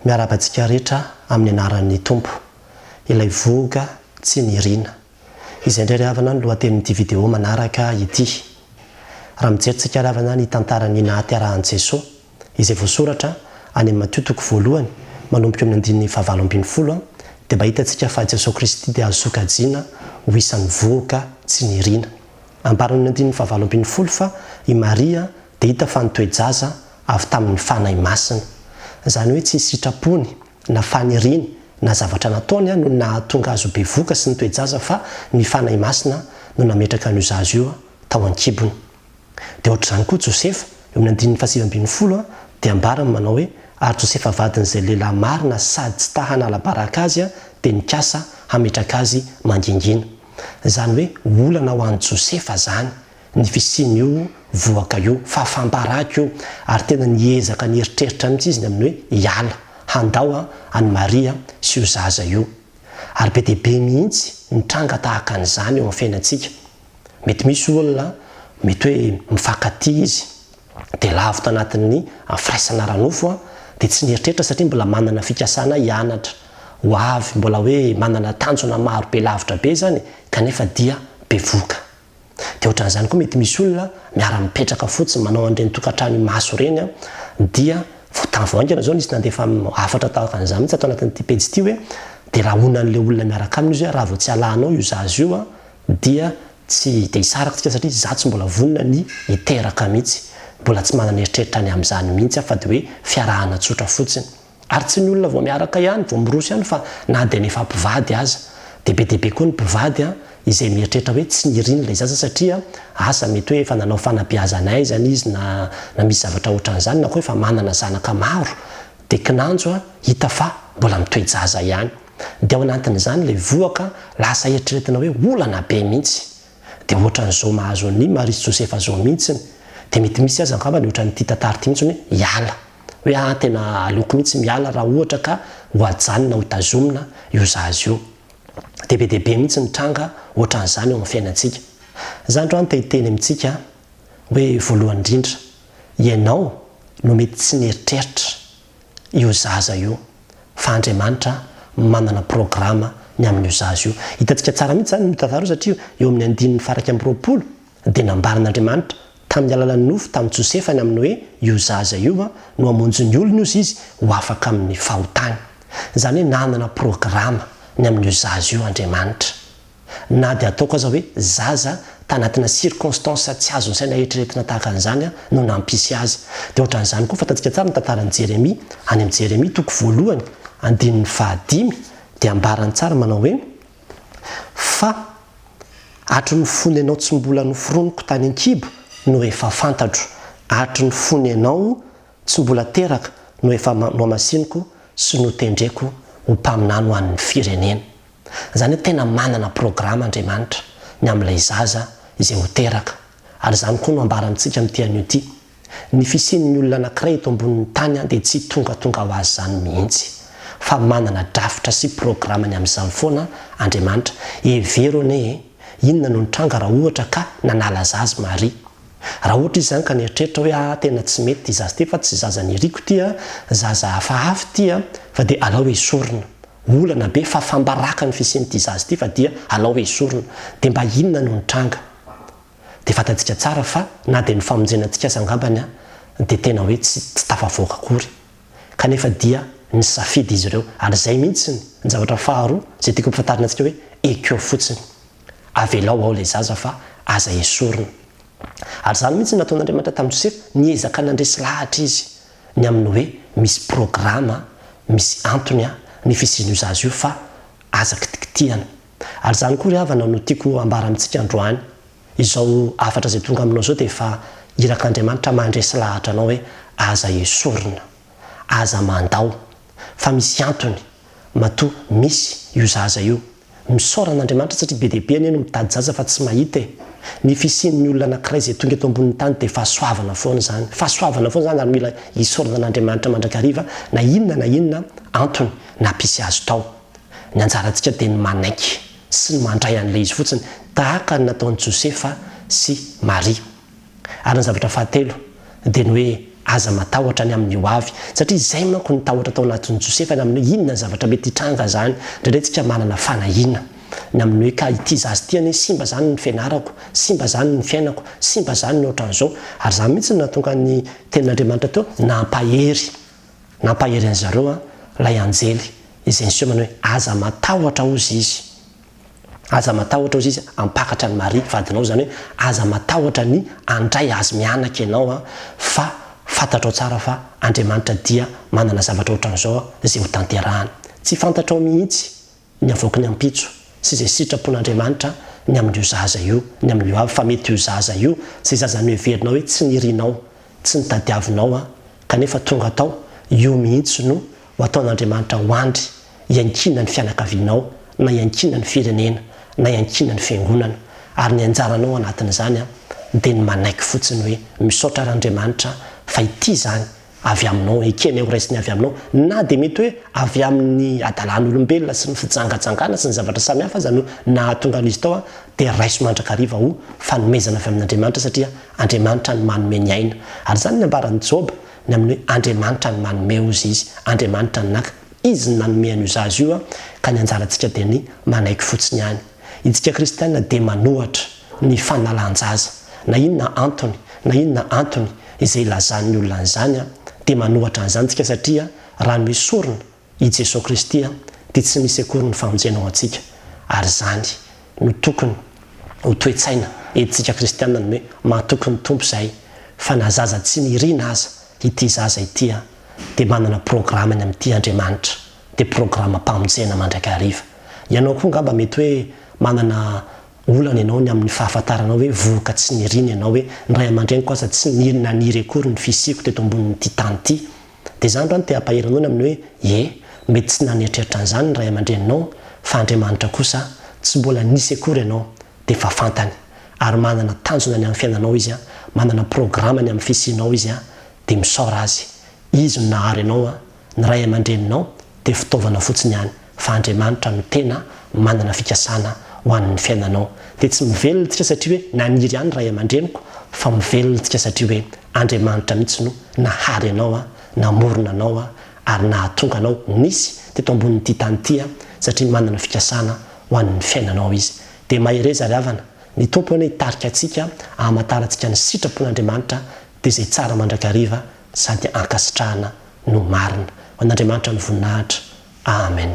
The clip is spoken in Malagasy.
Miarahaba antsika rehetra amin'ny anaran'ny Tompo, ilay vohoka tsy niriana. Izay indray ry havana no lohatenin'ity video manaraka ity. Raha mijery tsika ry havana ny tantaran'ny nahaterahan'i Jesoa, izay voasoratra any amin'ny Matio toko voalohany manomboka eo amin'ny andininy fahavalo ambin'ny folo, dia mba hitantsika fa Jesoa Kristy dia azo sokajiana ho isan'ny vohoka tsy niriana. Ambaran'ny andininy fahavalo ambin'ny folo fa i Maria dia hita fa nitoe-jaza avy tamin'ny Fanahy Masina. Izany hoe tsy sitrapony na faniriany na zavatra nataony no nahatonga azy ho bevoka sy nitoe-jaza fa ny Fanahy Masina no nametraka an'io zaza io tao an-kibony. Dia ohatr'izany koa Josefa, eo amin'ny andininy fahasivy ambin'ny folo dia ambarany manao hoe, Ary Josefa vadin'izay lehilahy marina sady tsy ta hanala baraka azy dia nikasa hametraka azy mangingina. Izany hoe olana ho an'i Josefa izany ny fisian'io vohoka io, fahafaham-baraka io, ary tena niezaka nieritreritra mihitsy izy ny amin'ny hoe hiala, handao an'i Maria sy io zaza io. Ary be dia be mihitsy ny tranga tahaka an'izany eo amin'ny fiainantsika. Mety misy olona mety hoe mifankatia izy, dia lavo tanatin'ny firaisana ara-nofo, dia tsy nieritreritra satria mbola manana fikasana hianatra, ho avy, mbola hoe manana tanjona maro be lavitra be izany, kanefa dia bevohoka. Dia ohatran'izany koa mety misy olona miara-mipetraka fotsiny manao an'ireny tokantrano imaso ireny dia vao tany vao haingana izao nisy nandefa hafatra tahaka an'izany mihitsy ato anatin'ity pejy ity hoe dia rahonan'ilay olona miaraka aminy izy hoe raha vao tsy alanao io zaza io dia tsy dia hisaraka tsika satria izaho tsy mbola vonona ny hiteraka mihitsy, mbola tsy manana eritreritra ny amin'izany mihitsy aho fa dia hoe fiarahana tsotra fotsiny. Ary tsy ny olona vao miaraka ihany, vao miroso ihany fa na dia ny efa mpivady aza. Dia be dia be koa ny mpivady izay mieritreritra hoe tsy niriny ilay zaza satria asa mety hoe efa nanao fanabeazana aizana izy na na misy zavatra ohatran'izany na koa efa manana zanaka maro dia kinanjo hita fa mbola mitoe-jaza ihany. Dia ao anatin'izany ilay vohoka lasa eritreretina hoe olana be mihitsy. Dia ohatran'izao mahazo an'i Maria sy Josefa izao mihitsiny. Dia mety misy aza angamba ny ohatran'ity tantara ity mihitsy hoe hiala. Hoe aa tena aleoko mihitsy miala raha ohatra ka ho ajanona ho tazomina io zaza io. Dia be dia be mihitsy ny tranga ohatran'izany eo amin'ny fiainantsika. Za androany te hiteny amintsika hoe voalohany indrindra, ianao no mety tsy nieritreritra io zaza io fa Andriamanitra manana programa ny amin'io zaza io. Hitantsika tsara mihitsy izany io tantara io satria eo amin'ny andininy faha-21 dia nambaran'Andriamanitra tamin'ny alalan'ny nofy tamin'i Josefa ny amin'ny hoe io zaza io no hamonjy ny olony ozy izy ho afaka amin'ny fahotany. Izany hoe nanana programa ny amin'io zaza io Andriamanitra. Na dia ataoko aza hoe zaza tanatina circonstance tsy azon'ny saina eritreretina tahaka an'izany no nampisy azy. Dia ohatran'izany koa fantatsika tsara ny tantaran'i Jeremia. Any amin'i Jeremia toko voalohany andininy fahadimy dia ambarany tsara manao hoe, Fa hatry ny fony ianao tsy mbola noforoniko tany an-kibo no efa fantatro, hatry ny fony ianao tsy mbola teraka no efa nohamasiniko sy notendreko ho mpaminany ho an'ny firenena. Izany hoe tena manana programa Andriamanitra ny amin'ilay zaza izay ho teraka. Ary izany koa no ambara amintsika amin'ity anio ity. Ny fisian'ny olona anankiray eto ambonin'ny tany dia tsy tongatonga ho azy izany mihitsy. Fa manana drafitra sy programa ny amin'izany foana Andriamanitra. Hevero anie e! Inona no nitranga raha ohatra ka nanala zaza Maria? Raha ohatra izy izany ka nieritreritra hoe ah tena tsy mety ity zaza ity fa tsy zaza niriko ity a, zaza hafahafa ity a, fa dia alao esorina. Olana be, fahafam-baraka ny fisian'ity zaza ity fa dia alao esorina. Dia mba inona no nitranga? Dia fantatsika tsara fa na dia ny famonjena antsika aza angambany dia tena hoe tsy tsy tafavoaka akory. Kanefa dia nisafidy izy ireo. Ary izay mihitsy ny zavatra faharoa izay tiako ampifantarina antsika hoe ekeo fotsiny. Avelao ao ilay zaza fa aza esorina. Ary izany mihitsy no nataon'Andriamanitra tamin'i Josefa, niezaka nandresy lahatra izy ny amin'ny hoe misy programa, misy antony ny fisian'io zaza io fa aza kitikitihana. Ary izany koa ry havana no tiako hambara amintsika androany. Izao hafatra izay tonga aminao izao dia efa irak'Andriamanitra mandresy lahatra anao hoe aza esorina, aza mandao, fa misy antony matoa misy io zaza io. Misaora an'Andriamanitra satria be dia be anie no mitady zaza fa tsy mahita e! Ny fisian'ny olona anankiray izay tonga eto ambonin'ny tany dia fahasoavana foana izany. Fahasoavana foana izany ary mila isaorana an'Andriamanitra mandrakariva na inona na inona antony nampisy azy tao. Ny anjarantsika dia ny manaiky sy ny mandray an'ilay izy fotsiny tahaka ny nataon'i Josefa sy Maria. Ary ny zavatra fahatelo dia ny hoe. aza matahotra ny amin'ny ho avy. Satria izay manko ny tahotra tao anatin'i Josefa ny amin'ny hoe inona ny zavatra mety hitranga izany. Indraindray tsika manana fanahiana ny amin'ny hoe ka ity zaza ity anie simba izany ny fianarako, simba izany ny fiainako, simba izany ny ohatran'izao. Ary izany mihitsy no nahatonga ny tenin'Andriamanitra teo nampahery, nampahery an'izareo ilay anjely izay niseho manao hoe aza matahotra hozy izy. Aza matahotra hozy izy hampakatra an'i Maria vadinao, izany hoe aza matahotra ny handray azy mianaka ianao an, fa fantatrao tsara fa Andriamanitra dia manana zavatra ohatran'izao izay ho tanterahany. Tsy fantatrao mihitsy ny havoaky ny ampitso sy izay sitrapon'Andriamanitra ny amin'io zaza io, ny amin'io avy, fa mety io zaza io izay zaza noheverinao hoe tsy nirinao, tsy notadiavinao an, kanefa tonga tao, io mihitsy no ho ataon'Andriamanitra ho andry iankinan'ny fianakavianao na iankinan'ny firenena na iankinan'ny fiangonana ary ny anjaranao anatin'izany dia ny manaiky fotsiny hoe misaotra ary Andriamanitra fa ity izany avy aminao ekenay ho raisiny avy aminao na dia mety hoe avy amin'ny hadalan'olombelona sy ny fijangajangana sy ny zavatra samihafa aza no nahatonga an'izy tao dia raiso mandrakariva ho fanomezana avy amin'Andriamanitra satria Andriamanitra no manome ny aina ary izany ny ambaran'i Joba ny amin'ny hoe Andriamanitra no manome hozy izy, Andriamanitra no naka, Izy no nanome an'io zaza io ka ny anjarantsika dia ny manaiky fotsiny ihany. Itsika kristiana dia manohatra ny fanalan-jaza, na inona antony na inona antony izay ilazan'ny olona an'izany dia manohatra an'izany tsika satria raha noesorina i Jesoa Kristy dia tsy misy akory ny famonjena ho antsika ary izany no tokony ho toe-tsaina entintsika kristiana ny hoe matoky ny Tompo izahay fa na zaza tsy nirina aza ity zaza ity dia manana programany amin'ity Andriamanitra dia programam-pamonjena mandrakariva. Ianao koa angamba mety hoe manana olana ianao ny amin'ny fahafantaranao hoe vohoka tsy nirina ianao hoe ny ray aman-dreniko aza tsy niry naniry akory ny fisiako teto ambonin'ity tany ity. Dia izany androany te hampahery anao ny amin'ny hoe ie, mety tsy naneritreritra an'izany ny ray aman-dreninao fa Andriamanitra kosa tsy mbola nisy akory ianao dia efa fantany ary manana tanjona ny amin'ny fiainanao Izy an, manana programa ny amin'ny fisianao Izy an, dia misaora Azy. Izy no nahary anao an, ny ray aman-dreninao dia fitaovana fotsiny ihany fa Andriamanitra no tena manana fikasana ho an'ny fiainanao. Dia tsy mivelona tsika satria hoe naniry ahy ny ray aman-dreniko fa mivelona tsika satria hoe Andriamanitra mihitsy no nahary anao an, namorona anao an, ary nahatonga anao nisy teto ambonin'ity tany ity an, satria manana fikasana ho an'ny fiainanao Izy. Dia mahereza ry havana, ny Tompo anie hitarika antsika hahamantarantsika ny sitrapon'Andriamanitra dia izay tsara mandrakariva sady ankasitrahana no marina. Ho an'Andriamanitra ny voninahitra. Amen.